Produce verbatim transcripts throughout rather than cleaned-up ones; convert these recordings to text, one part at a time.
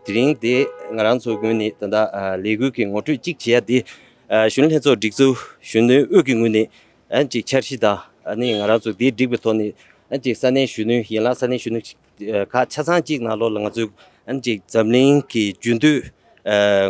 དེ་རིང་དེ་ང་རང་ཚོའི་ངོས་ནས་ད་ལྟ་ལས་འགུལ་གྱི་ངོ་སྤྲོད་གཅིག་བྱེད་ཡ་དེ་གཞོན་ནུ་ལྷན་ཚོགས་སྒྲིག་འཛུགས་གཞོན་ནུའི་དབུས་ཀྱི་ངོས་ནས་ཨ་ཅིག་འཆར་གཞི་དང་ཨ་ནི་ང་རང་ཚོ་དེ་སྒྲིག་པའི་ཐོག་ནས་ཨ་ཅིག་ས་གནས་གཞོན་ནུ་ཡན་ལག་ས་གནས་གཞོན་ནུ་ཁག་ཆ་ཚང་གཅིག་ནང་ལོགས་ལ་ང་ཚོས་ཨ་ཅིག་འཛམ་གླིང་གི་རྒྱུན་མཐུད་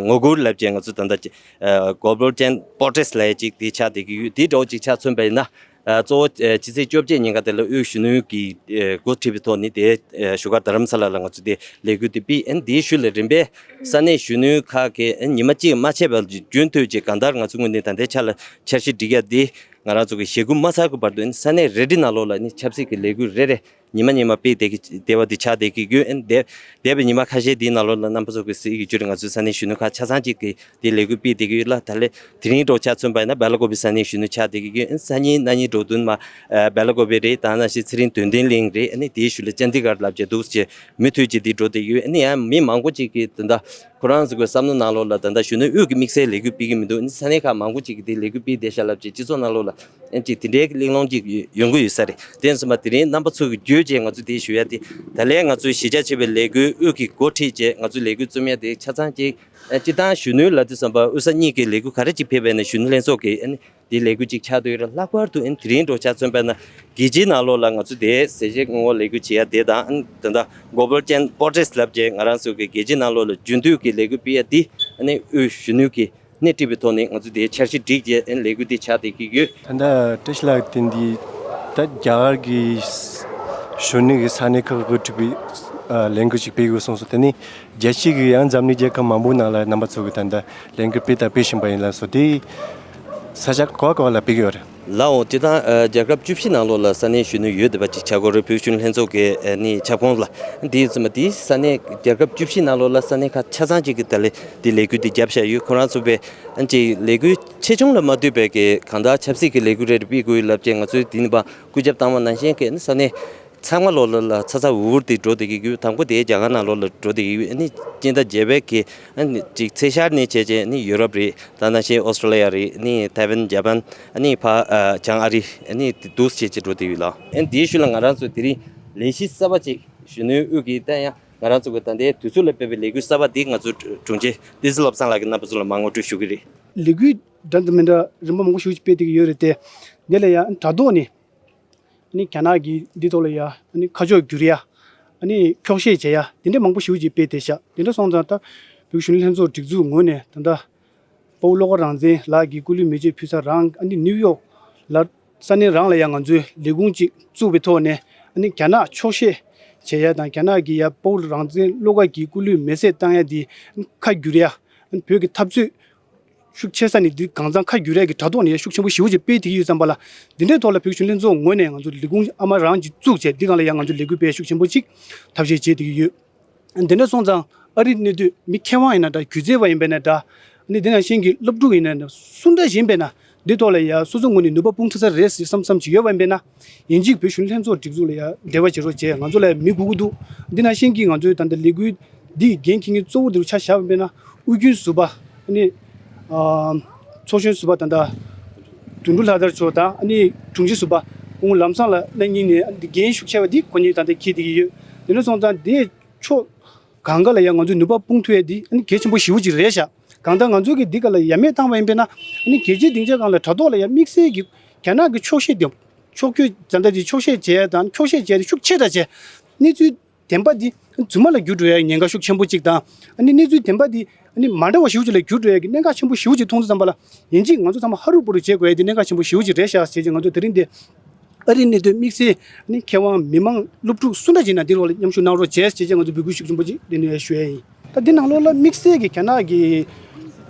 ངོ་རྒོལ་ལབ་ཅིག་ང་ཚོ་ད་ལྟ་Global Ten Protest ལབ་ཡ་ཅིག་དེ་ཆགས་བསྡད་ཀྱི་ཡོད། དེ་འདྲ་བོ་ཅིག་ཆ་མཚོན་པ་ཡིན་ན། ཨ་གཙོ་བོ་ཨ་ཕྱི་ཚེས་བཅོ་བརྒྱད་ཉིན་ཀ་དེ་ལ་དབུས་གཞོན་ནུ་གིས་ཨ་འགོ་ཁྲིད་པའི་ཐོག་ནས་དེ་ཨ་བཞུགས་སྒར་རྡ་རམ་ས་ལ་ལ་ང་ཚོ་དེ་ལས་འགུལ་དེ་སྤེལ། ཨ་ནི་དེའི་ཤུལ་ལ་རིམ་པས་ས་གནས་གཞོན་ནུ་ཁག་གིས་ཨ་ཉི་མ་གཅིག་མ་ཆད་པར་རྒྱུན་མཐུད་ཅིག་གང་ལྟར་ང་ཚོ་ངོས་ནས་ད་ལྟའི་ཆ་ལ་འཆར་གཞི་སྒྲིག་ཡ་དེ་ང་རང་ཚོ་གི་ཞེ་དགུ་མ་ཚར་གི་བར་དུ་ཨ་ནི་ས་གནས་རེ་རེ་ནང་ལོགས་ལ་ཨ་ནི་ཆབ་སྲིད་ཀྱི་ལས་འགུལ་རེ་རེ་ཉི་མ་ཉི་མ་སྤེལ་བསྡད་ཀྱི་བསྡད་པ་དེ་ཆགས་བསྡད་ཀྱི་ཡོད། ཨ་ནི་འདས་འདས་པའི་ཉི་མ་ཁ་ཤས་དེའི་ནང་ལོགས་ལ་རྣམ་པ་ཚོ་གིས་གཟིགས་ཀྱི་ཡོད་རེད། ང་ཚོའི་ས་གནས་གཞོན་ནུ་ཁག་ཆ་ཚང་གཅིག་གིས་དེ་ལས་འགུལ་སྤེལ་བསྡད་ཀྱི་ཡོད་ལ། ད་ལན་དེ་རིང་འདྲ་བོ་ཆ་མཚོན་པ་ཡིན་ན་སྦེ་ལ་ཀོ་པི་ས་གནས་གཞོན་ནུ་ཆགས་བསྡད་ཀྱི་ཡོད། ཨ་ནི་སང་ཉིན་གནངས་ཉིན་འགྲོ་དོན་མ་ཨ་སྦེ་ལ་ཀོ་པི་རེད། ད་ནང་བཞིན་ཚེ་རིང་དོན་ལྡན་གླིང་རེད། ཨ་ནི་དེའི་ཤུལ་ལ་ཅན་དི་གྷར་ལབ་བྱས་འདུག་ཅེས་མུ་མཐུད་ཀྱིས་དེ་འགྲོ་བསྡད་ཡོད། ཨ་ནི་ཡང་མི་མང་པོ་ཅིག་གིས་ད་ལྟ་ཁོ་རང་ཚོ་གི་བསམ་བློ་ནང་ལོགས་ལ་ད་ལྟ་གཞོན་ནུ་དབུས་ཀྱི་དམིགས་བསལ་ལས་འགུལ་སྤེལ་གྱི་མི་འདུག། ཨ་ནི་ས་གནས་ཁག་མང་པོ་ཅིག་གིས་དེ་ལས་འགུལ་སྤེལ་བསྡད་ཤག་ལབ་བྱས་སྤྱི་ཚོགས་ནང་ལོགས་ལ་ཨ་ཅིག་དེ་འདྲའི་གླེང་སློང་ཅིག་ཡོང་གི་ཡོད་ས་རེད། དེ་ཙམ་པ་དེ་རིང་རྣམ་པ་ཚོ་གི་བརྒྱུད་བྱས་ང་ཚོས་དེ་ཞུ་ཡ་དེ། ད་ལན་ང་ཚོའི་གཞིས་ཆགས་ཆེ་བའི་ལས་འགུལ་དབུས་ཀྱི་འགོ་ཁྲིད་བྱས་ང་ཚོའི་ལས་འགུལ་རྩོམ་ཡ་དེ་ཆ་ཚང་གཅིག་ཨ་སྤྱི་བཏང་གཞོན་ནུ་ལབ་དུས་ཙམ་པ་དབུས་ས་གཉིས་ཀྱི་ལས་འགུལ་ག་རེ་ཅིག་ཕེབས་པ་ཡིན་ན་གཞོན་ནུ་ལྷན་ཚོགས་ཀྱི་ཨ་ནི་དེ་ལས་འགུལ་ཅིག་ཆགས་བསྡད་ཡོད་རེད། ལྷག་པར་དུ་ཨ་ནི་དེ་རིང་འདྲ་བོ་ཆ་མཚོན་པ་ཡིན་ན་རྒྱལ་སྤྱིའི་ནང་ལོགས་ལ་ང་ཚོ་དེ་ཟས་བཅད་སྔོན་འགོག་ལས་འགུལ་བྱེད་ཡ་དེ་དང་ཨ་ནི་ད་ལྟ་Global Ten Protest ལབ་བྱས་ང་རང་ཚོ་གི་རྒྱལ་སྤྱིའི་ནང་ལོགས་ལ་རྒྱུན་མཐུད་ཀྱི་ལས་འགུལ་སྤེལ་ཡ་དེ་ཨ་ནི་དབུས་གཞོན་ནུ་གི་སྣེ་ཁྲིད་པའི་ཐོག་ནས་ང་ཚོ་དེའི་འཆར་གཞི་བསྒྲིགས་རྗེས་ཨ་ནི་ལས་འགུལ་དེ་ཆགས་བསྡད་ཀྱི་ཡོད། ད་ལྟ་བཀྲ་ཤིས་ལགས་དེ་འདི་ད་རྒྱ་གར་གྱི་གཞོན་ནུ་གི་ས་གནས་ཁག་གི་ཁྲིད་པའི་ཨ་ལས་འགུལ་ཅིག་སྤེལ་དགོས་གསུངས་སོང་། དེ་ནི་རྒྱལ་སྤྱི་གི་ཡང་འཛམ་གླིང་རྒྱལ་ཁབ་མང་པོའི་ནང་ལ་རྣམ་པ་ཚོ་གི་ད་ལྟ་ལས་འགུལ་སྤེལ་དང་སྤེལ་བཞིན་པ་ཡིན་ལ་སོ། དེ་ས་ཆ་ག་བ་ག་བ་ལ་སྤེལ་གྱི་ཡོད་རེད། ལའོ་དེ་དང་ཨ་རྒྱལ་ཁབ་བཅུ་བཞི་ནང་ལོགས་ལ་ས་གནས་གཞོན་ནུ་ཡོད་བསྡད་པ་ཅིག་ཆགས་ཀྱི་ཡོད་རེད། བོད་གཞོན་ནུ་ལྷན་ཚོགས་ཀྱི་ཨ་ནི་ཁྱབ་ཁོངས་ལ། དེ་ཡིན་ཙང་དེའི་ས་གནས་རྒྱལ་ཁབ་བཅུ་བཞི་ནང་ལོགས་ལ་ས་གནས་ཁག་ཆ་ཚང་གཅིག་གི་ད་ལན་དེ་ལས་འགུལ་དེ་བརྒྱབ་བཞག་ཡོད། ཁོ་རང་ཚོ་བས་ཨ་ཅིག་ལས་འགུལ་ཆེ་ཆུང་ལ་མ་ལྟོས་པའི་གི་གང་ལྟར་ཆབ་སྲིད་ཀྱི་ལས་འགུལ་རེ་རེ་སྤེལ་དགོས་ཡོད་ལབ་བྱས་ང་ཚོས་དེ་ནི་པ་སྐུལ་ལྕག་བཏང་བ་ནང་བཞིན་གི་ཨ་ནི་ས་གནས་ཚང་མ་ལོགས་ལ་ལ་ཚ་ཚ་འུར་འུར་དེ་འགྲོ་བསྡད་ཀྱི་ཡོད། དང་པོ་དེ་རྒྱ་གར་ནང་ལོགས་ལ་འགྲོ་བསྡད་ཀྱི་ཡོད། ཨ་ནི་སྤྱི་ཟླ་བརྒྱད་པའི་གི་ཨ་ནི་ཅིག་ཚེས་ཤར་ནས་བྱས་རྗེས་ཨ་ནི་ཡུ་རོབ་རེད། ད་ནང་བཞིན་ཨོ་སི་ཀྲོ་ལི་ཡ་རེད། ཨ་ནི་ཐའེ་ཝན་ཇ་པན་ཨ་ནི་ཕ་ཨ་བྱང་ཨ་རི་ཨ་ནི་དེ་འདུག་བྱས་བྱས་འགྲོ་བསྡད་ཡོད་ལ། ཨ་ནི་དེའི་ཤུལ་ལ་ང་རང་ཚོ་དེ་རིང་ལས་གཞི་གསར་པ་ཅིག་གཞོན་ནུའི་དབུས་ཀྱི་ད་ཡང་ང་རང་ཚོ་གི་ད་ལྟའི་དུས་ཚོད་ལ་ཕེབས་པའི་ལས་འགུལ་གསར་པ་འདི་ང་ཚོ་དྲུང་ཆེ་བསྟན་འཛིན་བློ་བཟང་ལགས་ཀྱིས་རྣམ་པ་ཚོ་ལ་མར་ངོ་སྤྲོད་ཞུ་གི་རེད། ལས་འགུལ་འདྲ་དང་མི་འདྲ་རིམ་པ་མང་པོ་ཞིག་སྤེལ་བསྡད་ཀྱི་ཡོད་རེད་དེ། འདི་ལ་ཡང་དྲ་ཐོག་ནས་ནི་རྒྱ་ནག་གིས་འདི་ཐོག་ལ་ཡ་ནི་ཁ་ཕྱོགས་བསྒྱུར་ཡ་ནི་འཁྱོག་བཤད་བྱེད་ཡ་དེ་འདྲ་མང་པོ་ཞིག་ཅིག་སྤེལ་བསྡད་ཤག། དེ་འདྲ་སོང་ཙང་ད་བོད་གཞོན་ནུ་ལྷན་ཚོགས་སྒྲིག་འཛུགས་ངོས་ནས་ད་ལྟ་དཔའ་བོ་བློ་དགའ་རང་བཙན་ལགས་ཀྱི་སྐུ་ལུས་མེ་མཆོད་ཕུལ་ས་རང་ཨ་ནི་ནིའུ་ཡོག་ལ་ས་གནས་རང་ལ་ཡང་ང་ཚོས་ལས་ཁུངས་ཅིག་བཙུགས་པའི་ཐོག་ནས་ཨ་ནི་རྒྱ་ནག་འཁྱོག་བཤད་བྱེད་ཡ་དང་རྒྱ་ནག་གིས་ཡ་དཔའ་བོ་རང་བཙན་བློ་དགའ་གི་སྐུ་ལུས་མེ་བསྲེགས་བཏང་ཡ་དེ་ཁ་བསྒྱུར་ཡ་ཨ་ནི་བོད་ཀྱི་འཐབ་རྩོད་ཤུགས་ཆེ་ས་ནས་འདི་གང་ཚང་ཁ་བསྒྱུར་ཡས་ཀྱི་དྲ་ཐོག་ནས་ཤུགས་ཆེན་པོ་ཞེ་པོ་ཅིག་སྤེལ་བསྡད་ཀྱི་ཡོད་ཙམ་པ་ལ། འདི་འདྲའི་ཐོག་ལ་བོད་གཞོན་ལྷན་ཚོགས་ངོས་ནས་ང་ཚོ་ལས་ཁུངས་ཨ་མ་རང་གཅིག་བཙུགས་བྱས་འདི་སྒང་ལ་ཡང་ང་ཚོ་ལས་འགུལ་སྤེལ་ཤུགས་ཆེན་པོ་ཅིག་ཐབས་ཤེས་བྱེད་བསྡད་ཀྱི་ཡོད། འདི་འདྲ་སོང་ཙང་ཨ་རིའི་གནས་སྡོད་མི་མཁས་དབང་ཡིན་ན་འདྲ། སྒྱུ་རྩལ་བ་ཡིན་པས་ན་འདྲ། ཨ་ནི་འདི་ནང་བཞིན་གྱི་སློབ་ཕྲུག་ཡིན་ན་འདྲ། སུ་འདྲ་ཡིན་པས་ན་འདི་ཐོག་ལ་ཡང་སོ་སོ་ངོས་ནས་ནུས་པ་སྤུངས་ཐུབ་ས་རེད་ཟེར་བསམ་བསམ་ཅིག་ཡོད་པ་ཡིན་པས་ན། ཡིན་གཅིག་བོད་གཞོན་ལྷན་ཚོགས་སྒྲིག་འཛུགས་ལ་ཡང་འབྲེལ་བ་བྱེད་རོགས་བྱས། ང་ཚོ་ལ་ཡང་མི་དགོས་ཀྱི་འདུག། འདི་ནང་བཞིན་གྱི་ང་ཚོའི་ད་ལྟ་ལས་འགུལ་འདིའི་འགན་འཁྱེར་མཁན་གཙོ་བོ་འདི་རུ་ཆ་བཞག་པ་ཡིན་པས་ན་དབུས་རྒྱུན་ཟུར་པ་ཨ་ནི་ཨ་ཚོགས་གཞོན་ཟུར་པ་ད་ལྟ་དོན་གྲུབ་ལྷ་དར་མཆོག་དང་ཨ་ནི་དྲུང་ཆེ་ཟུར་པ་སྐུ་ངོ་ལམ་བཟང་ལགས་གཉིས་ནས་འགན་ཤུགས་ཆེ་བ་འདི་ཁོ་གཉིས་ད་ལྟ་འཁྱེར་བསྡད་ཀྱི་ཡོད། དེ་འདྲ་སོང་ཙང་འདི་ཕྱོགས་གང་ག་ལ་ཡང་ང་ཚོས་ནུས་པ་སྤུངས་ཐུབ་ཡས་འདི་ཨ་ནི་གལ་ཆེན་པོ་ཞེ་པོ་ཅིག་རེད་ཤག། གང་ལྟར་ང་ཚོས་ཀྱི་འདི་ག་ལ་ཡ་མེད་བཏང་བ་ཡིན་པས་ན་ཨ་ནི་རྒྱལ་སྤྱིའི་སྡིངས་ཆ་སྒང་ལ་དྲ་ཐོག་ལ་ཡ་དམིགས་བསལ་གྱི་རྒྱ་ནག་གི་འཁྱོག་བཤད་དེ་འཁྱོག་བརྗོད་ད་ལྟ་དེ་འཁྱོག་བཤད་བྱས་དང་འཁྱོག་བཤད་བྱས་ཏེ་ཤུགས་ཆེ་དྲགས་བྱས། གནས་ཚུལ་བདེན་པ་འདི་རྫུན་མ་ལ་བསྒྱུར་འགྲོ་ཡ་ཉེན་ཁ་ཤུགས་ཆེན་པོ་གཅིག་དང་། ཨ་ནི་གནས་ཚུལ་བདེན་པ་འདི་ཨ་ནི་མ་འདྲ་བ་ཞེ་པོ་ཅིག་ལ་བསྒྱུར་འགྲོ་ཡ་གི་གནད་འགག་ཆེན་པོ་ཞེ་པོ་ཅིག་མཐོང་དུས་ཙམ་པ་ལ། ཡིན་གཅིག་ང་ཚོ་ཚང་མ་ཧ་རུ་བུ་རུ་བྱེད་དགོས་ཡ་འདི་གནད་འགག་ཆེན་པོ་ཞེ་པོ་ཅིག་རེད་ཤག་ཟེར་གྱི། ང་ཚོ་དེ་རིང་འདི་ཨ་རིའི་གནས་སྡོད་དམིགས་བསལ་ཨ་ནི་མཁས་དབང་མི་མང་སློབ་ཕྲུག་སུ་འདྲ་ཅིག་ན་འདི་རོགས་ལ་མཉམ་ཞུགས་གནང་རོགས་བྱས་ཟེར་གྱི། ང་ཚོ་འབོད་སྐུལ་ཤུགས་ཆེན་པོ་ཅིག་འདི་ནས་ཞུ་ཡ་ཡིན། ད་འདི་ནང་ལོགས་ལ་དམིགས་བསལ་གྱི་རྒྱ་ནག་གི་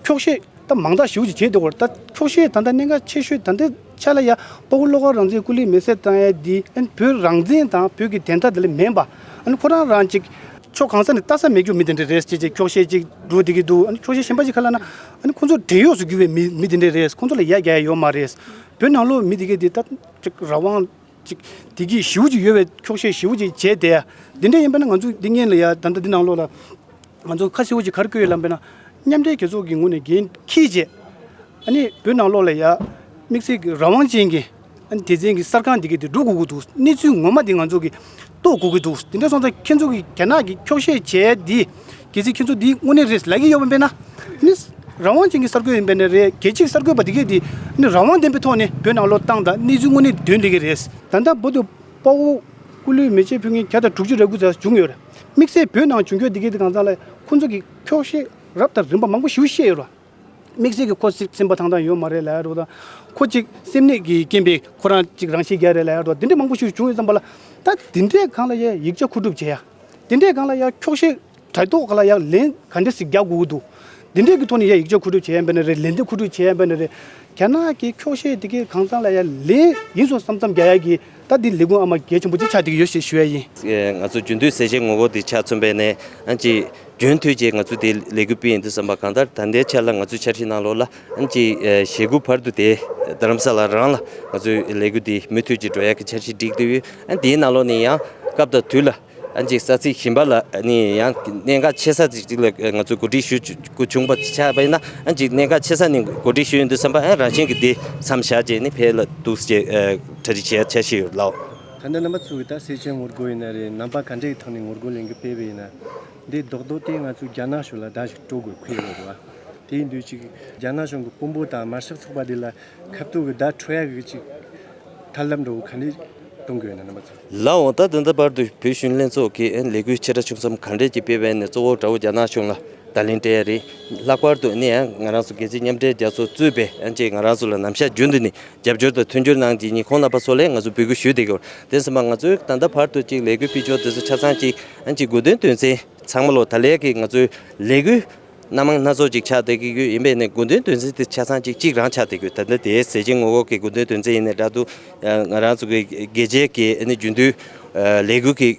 འཁྱོག་བཤད་ད་མང་དག་ཞེ་པོ་ཅིག་བྱས་འདུག་གོ། ད་འཁྱོག་བཤད་ད་ལྟ་གནད་འགག་ཆེ་ཤོས་ད་ལྟའི་ཆ་ལ་ཡ་དཔའ་བོ་བློ་དགའ་རང་བཙན་སྐུ་ལུས་མེ་བསྲེགས་བཏང་ཡ་འདི་ཨ་ནི་བོད་རང་བཙན་དང་བོད་ཀྱི་བདེན་མཐའ་དེ་ལ་མིན་པ། ཨ་ནི་ཁོ་རང་རང་ཅིག་ཕྱོགས་གང་ས་ནས་ལྟ་ས་མེད་རྒྱུ་མི་དེ་འདྲ་རེད་ཅེས་ཅིག་འཁྱོག་བཤད་ཅིག་འགྲོ་བསྡད་ཀྱི་འདུག། ཨ་ནི་འཁྱོག་བཤད་གཞན་པ་ཅིག་ག་ལབ་ན་ཨ་ནི་ཁོ་ཚོ་བྲན་གཡོག་ཚོ་གྱུར་པའི་མི་མི་དེ་འདྲ་རེད། ཁོ་ཚོ་ལ་ཡ་རྒྱག་ཡ་ཡོད་མ་རེད། བོད་ནང་ལོགས་མི་དེ་གས་དེ་ད་ཅིག་རང་དབང་ཅིག་བདེ་སྐྱིད་ཞེ་པོ་ཅིག་ཡོད་པའི་འཁྱོག་བཤད་ཞེ་པོ་ཅིག་བྱས་ཏེ། འདི་འདྲ་ཡིན་པ་ན་ང་ཚོ་འདི་སྔོན་ལ་ཡ་ད་ལྟ་འདི་ནང་ལོགས་ལ་ང་ཚོ་ཁ་གསལ་པོ་ཅིག་ག་རེ་བཀོད་ཡོད་ལབ་པ་ན། མཉམ་འབྲེལ་རྒྱལ་ཚོགས་ཀྱི་ངོས་ནས་འགན་འཁྱེར་བྱས། ཨ་ནི་བོད་ནང་ལོགས་ལ་ཡ་དམིགས་བསལ་གྱི་རང་དབང་ཅན་གྱི་ཨ་ནི་སྡེ་ཚན་གྱི་གསར་ཁང་འདི་གས་དེ་འགྲོ་དགོས་ཀྱི་འདུག། གནས་ཚུལ་ངོ་མ་འདི་ང་ཚོ་གིས་རྟོགས་དགོས་ཀྱི་འདུག། དེ་འདྲ་སོང་ཙང་ཁྱེད་ཚོ་གིས་རྒྱ་ནག་གི་འཁྱོག་བཤད་བྱས་འདི་ གལ་སྲིད་ཁྱེད་ཚོ་འདི་དངོས་གནས་རེད་ལབ་ཀྱི་ཡོད་པ་ཡིན་ན། ནི་རང་དབང་ཅན་གྱི་གསར་འགོད་ཡིན་པ་ཡིན་ན་རེད། རྒྱལ་སྤྱིའི་གསར་འགོད་པ་དེ་གས་དེ་ནི་རང་དབང་ལྡན་པའི་ཐོག་ནས་བོད་ནང་ལོགས་བཏང་དང་གནས་ཚུལ་དངོས་གནས་འདོན་ལས་ཀྱི་རེད། ད་ལྟ་བོད་དུ་དཔའ་བོ་སྐུ་ལུས་མེ་མཆོད་ཕུལ་མཁན་བརྒྱ་དང་དྲུག་ཅུ་རེ་དགུ་ཙམ་བྱུང་ཡོད་རེད། དམིགས་བསལ་བོད་ནང་བྱུང་རྒྱུ་དེ་གས་དེ་གང་ཚང་ལ་ཁོང་ཚོ་གི་འཁྱོག་བཤད་རབ་དང་རིམ་པ་མང་པོ་ཞིག་བཤད་ཡོད་རེད། དམིགས་བསལ་གྱི་ཁོ་སེམས་པ་ཐང་ཐང་ཡོད་མ་རེད་ལབ་ཡ་འགྲོ་དང་། ཁོ་གཅིག་སེམས་ནད་ཀྱི་རྐྱེན་པས་ཁོ་རང་གཅིག་རང་ཤི་རྒྱག་རེད་ལབ་ཡ་འགྲོ། དེ་འདྲ་མང་པོ་ཞིག་བྱུང་ཡོད་ཙམ་པ་ལ། ད་དེ་འདྲའི་སྒང་ལ་ཡ་ཡིག་ཆ་མཁོ་སྒྲུབ་བྱེད་ཡ། དེ་འདྲའི་སྒང་ལ་ཡ་འཁྱོག་བཤད་དྲ་ཐོག་ག་ལ་ཡ་ལན་ག་འདྲ་ཞིག་རྒྱག་དགོས་ཀྱི་འདུག་དེ་འདྲའི་གི་ཐོག་ནས་ཡ་ཡིག་ཆ་མཁོ་སྒྲུབ་བྱེད་ཡ་འབད་ནི་རེད། ལན་འདེབས་མཁོ་སྒྲུབ་བྱེད་ཡ་འབད་ནི་རེད། རྒྱ་ནག་གི་འཁྱོག་བཤད་དེ་གའི་གང་ཚང་ལ་ཡ་ལན་ཡིན་སོང་བསམ་བསམ་རྒྱག་ཡ་གི་ད་འདི་ལས་འགུལ་ཨ་མ་གལ་ཆེན་པོ་ཅིག་ཆགས་བསྡད་ཀྱི་ཡོད་ཞེས་ཞུ་ཡ་ཡིན། ཨེ། ང་ཚོ་རྒྱུན་མཐུད་ཟས་བཅད་ངོ་རྒོལ་འདི་ཆ་མཚོན་པ་ཡིན་ན་ཨ་ཅེ། རྒྱུན་མཐུད་ཅིག་ང་ཚོས་དེ་ལས་འགུལ་སྤེལ་ཡོང་དུས་ཙམ་པ། གང་ལྟར་ད་ལྟའི་ཆར་ལ་ང་ཚོའི་འཆར་གཞི་ནང་ལོགས་ལ་ཨ་ཅེ། ཨེ། ཞེ་དགུ་བར་དུ་དེ་རྡ་རམ་ས་ལ་རང་ལ་ང་ཚོའི་ལས་འགུལ་འདི་མུ་མཐུད་ཅིག་འགྲོ་ཡ་གི་འཆར་གཞི་སྒྲིག་བསྡད་ཡོད། ཨ། དེའི་ནང་ལོགས་ནས་ཡང་སྐབས་དང་དུས་ལ་ཨ་ཅེ་ས་ཚིགས་གཞན་པ་ལ་ནི་ཡང་གནད་འགག་ཆེ་ས་ཅིག་ལ་ང་ཚོས་གོ་སྒྲིག་ཞུ་དགོས་བྱུང་བ་ཆགས་པ་ཡིན་ན། ཨ་ཅེ་གནད་འགག་ཆེ་ས་ནས་གོ་སྒྲིག་ཞུ་ཡོང་དུས་ཙམ་པ། ཨ། རང་བཞིན་གྱིས་དེ་མཚམས་བཞག་བྱས་ནས་ཕེབས་ལ་འདུག་ཅེས་གྲ་སྒྲིག་བྱེད་ཡ་འཆར་གཞི་ཡོད་ལགས། ད་ལྟ་རྣམ་པ་ཚོ་གིས་ད་ཟས་བཅད་ངོ་རྒོལ་ཡིན་ན་རེད། རྣམ་པ་ག་འདྲའི་ཐོག་ནས་ངོ་རྒོལ་ལས་འགུལ་སྤེལ་བ་ཡིན་ན། འདི་རྡོག་རྡོག་དེ་ང་ཚོས་རྒྱ་ནག་ཕྱོགས་ལ་བརྡ་ཞིག་སྤྲོད་དགོས་ཁུལ་ཡོད་རེད་བ། དེ་ཡིན་དུས་ཅིག་རྒྱ་ནག་གཞུང་གི་དཔོན་པོ་དང་དམར་ཤོག་ཚོགས་པ་དེ་ལ་ཁ་ཐུག་གི་བརྡ་འཕྲོད་ཡག་གི་ཅིག་ཐབས་ལམ་འདྲ་བོ་ག་འདྲ་གཏོང་དགོས་ན་རྣམ་པ་ཚོ། ལགས་འོང་། ད་ད་ལྟ་བར་དུ་བོད་གཞོན་ནུ་ལྷན་ཚོགས་ཀྱིས་ལས་འགུལ་ཆེ་ཕྲ་ཆུང་གསུམ་ག་འདྲས་ཅིག་སྤེལ་བ་ཡིན་ནའི་གཙོ་བོ་དགྲ་བོ་རྒྱ་ནག་གཞུང་ལ་བརྡ་ལན་སྤྲད་ཡ་རེད། ལྷག་པར་དུ་ནི་ཡང་ང་རང་ཚོ་རྒྱལ་སྤྱིའི་མཉམ་འབྲེལ་རྒྱལ་ཚོགས་གཙོས་པའི་ཨ་ཅེ་ང་རང་ཚོ་ལ་ནམ་ཞག་རྒྱུན་དུ་ནས་རྒྱབ་སྐྱོར་དང་མཐུན་འགྱུར་གནང་བྱས་ནས་ཁོང་རྣམ་པ་ཚོ་ལ་ང་ཚོ་འབོད་སྐུལ་ཞུས་བསྡད་ཀྱི་ཡོད། དེ་ཙམ་པ་ང་ཚོའི་ད་ལྟ་བར་དུ་ཅིག་ལས་འགུལ་སྤེལ་ཕྱོགས་དེ་ཚོ་ཆ་ཚང་ཅིག་ཨ་ཅེ་དགོས་དོན་དོན་ཚན་ཚང་མ་ལོ་ད་ལས་ཀྱི་ང་ཚོའི་ལས་འགུལ་སྣ་མང་སྣ་ཚོགས་ཅིག་ཆགས་བསྡད་ཀྱི་ཡོད། ཡིན་པས་ནས་དགོས་དོན་དོན་ཚན་དེ་ཆ་ཚང་ཅིག་གཅིག་རང་ཆགས་བསྡད་ཀྱི་ཡོད། ད་ལྟ་དེའི་ཟས་བཅད་ངོ་རྒོལ་གྱི་དགོས་དོན་དོན་ཚན་ཡིན་ནའི་འདྲ་འདུག་ང་རང་ཚོ་གི་རྒྱལ་སྤྱིའི་གི་ཨ་ནི་རྒྱུན་མཐུད་ལས་འགུལ་གྱི་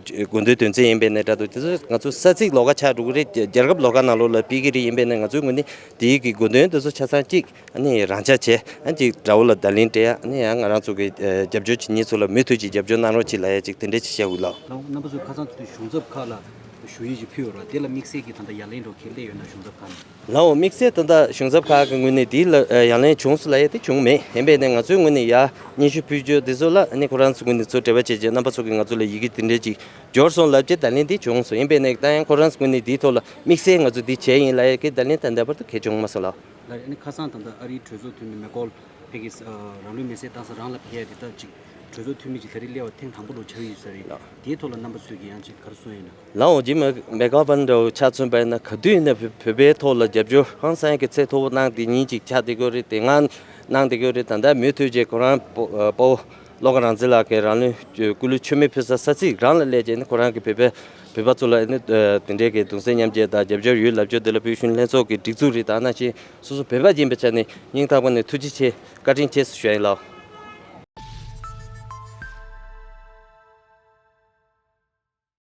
དགོས་དོན་དོན་ཚན་ཡིན་པས་ནས་འདྲ་འདུག་དེ་ཚོ་ང་ཚོ་ས་ཚིགས་ལོགས་ཀ་ཆགས་འགྲོ་གི་རེད། རྒྱལ་ཁབ་ལོགས་ཀ་ནང་ལོགས་ལ་སྤེལ་གྱི་རེད། ཡིན་པས་ནས་ང་ཚོའི་ངོས་ནས་དེའི་གི་དགོས་དོན་དེ་ཚོ་ཆ་ཚང་གཅིག་ཨ་ནི་རང་འཇགས་བྱས། ཨ་ཅིག་དགྲ་བོ་ལ་བརྡ་ལན་སྤྲད་ཡ། ཨ་ནི་ཡང་ང་རང་ཚོ་གི་རྒྱབ་སྐྱོར་བྱེད་མཁན་ཚོ་ལ་མུ་མཐུད་ཅིག་རྒྱབ་སྐྱོར་གནང་རོགས་གྱིས་ལབ་ཡ་ཅིག་དེ་འདྲས་ཅིག་བཤད་འོས་ལགས། ལགས་འོང་། རྣམ་པ་ཚོས་ཁ་སང་ཚོ་དུས་གཞུང་ཚབ་ཁག་ལ་ཞུ་ཡིག་ཅིག་ཕུལ་ཡོད་ར། དེ་ལ་དམིགས་བསལ་གྱི་ད་ལྟ་ཡ་ལན་འདྲ་བོ་ག་རེ་སླེབས་ཡོད་ན། གཞུང་ཚབ་ཁག་ནས། ལགས་འོང་། དམིགས་བསལ་ད་ལྟ་གཞུང་ཚབ་ཁག་གི་ངོས་ནས་དེ་ལ་ཡ་ལན་བྱུང་སོང་ལབ་ཡ་དེ་བྱུང་མེད། ཡིན་པས་ནས་ང་ཚོའི་ངོས་ནས་ཡ་སྙན་ཞུ་ཕུལ་རྒྱུ་དེ་ཚོ་ལ་ཨ་ནི་ཁོ་རང་ཚོའི་ངོས་ནས་ཚུར་འབྲེལ་བ་བྱས་རྗེས་རྣམ་པ་ཚོ་གིས་ང་ཚོ་ལ་ཡི་གེ་དེ་འདྲས་ཅིག་འབྱོར་སོང་ལབ་རྗེས་བརྡ་ལན་དེ་བྱུང་སོང་། ཡིན་པས་ནས་ད་ཡང་ཁོ་རང་ཚོའི་ངོས་ནས་དེའི་ཐོག་ལ་དམིགས་བསལ་ང་ཚོ་འདི་བྱས་ཡིན་ལབ་ཡ་གི་བརྡ་ལན་ད་ལྟ་བར་དུ་གང་ཡང་བྱུང་མ་སོང་ལགས། ལགས་རེད། ཨ་ནི་ཁ་སང་ད་ལྟ་ཨ་རིའི་གྲོས་ཚོགས་འཐུས་མི་མེ་ཀོལ་ཕེ་ཀིས་རང་ལུས་མེར་སྲེག་བཏང་ས་རང་ལ་ཕེབས་ཡ་དེ་ལྟར་ཅིག་གྲོས་ཚོགས་འཐུས་མི་ཅིག་ད་རེས་སླེབས་པ་ཐེངས་དང་པོ་ལོ་ཆགས་ཡོད་ས་རེད། ལགས། དེའི་ཐོག་ལ་རྣམ་པ་ཚོས་ཀྱིས་ཡང་ཅིག་ག་རེ་གསུངས་ཡོད་ན། ལགས་འོང་། ཇིམ་མེ་ཀོལ་ཕན་འདྲ་བོ་ཆ་མཚོན་པ་ཡིན་ན། ག་དུས་ཡིན་ན་བོད་བོད་པའི་ཐོག་ལ་རྒྱབ་སྐྱོར་ཧང་སང་གི་ཚད་མཐོ་པོ་གནང་དེ་ཉིན་ཅིག་ཆགས་བསྡད་ཀྱི་ཡོད་རེད། དེ་སྔ་གནང་བསྡད་ཀྱི་ཡོད་རེད། ད་ལྟ་མུ་མཐུད་ཅིག་ཁོ་རང་དཔའ་བོ་བློ་དགའ་རང་བཙན་ལགས་ཀྱིས་རང་ལུས་སྐུ་ལུས་མཆོད་མེ་ཕུལ་ས་ས་ཚིགས་རང་ལ་སླེབས་བྱས་ནས་ཁོ་རང་གི་བོད་པའི་བོད་པ་ཚོ་ལ་ཨ་ནི་དེ་འདྲའི་གི་གདུང་སེམས་མཉམ་སྐྱེད་དང་རྒྱབ་སྐྱོར་ཡོད་ལབ་རྒྱུ་དེ་ལ་བོད་གཞོན་ལྷན་ཚོགས་ཀྱི་སྒྲིག་འཛུགས་རེད། ད་ནང་བཞིན་སོ་སོ་བོད་པ་ཡིན་པའི་ཆ་ནས་སྙིང་ཐག་པ་ནས་ཐུགས་རྗེ་ཆེ། བཀའ་དྲིན་ཆེ་ཞུ་ཡ་ཡིན་ལགས།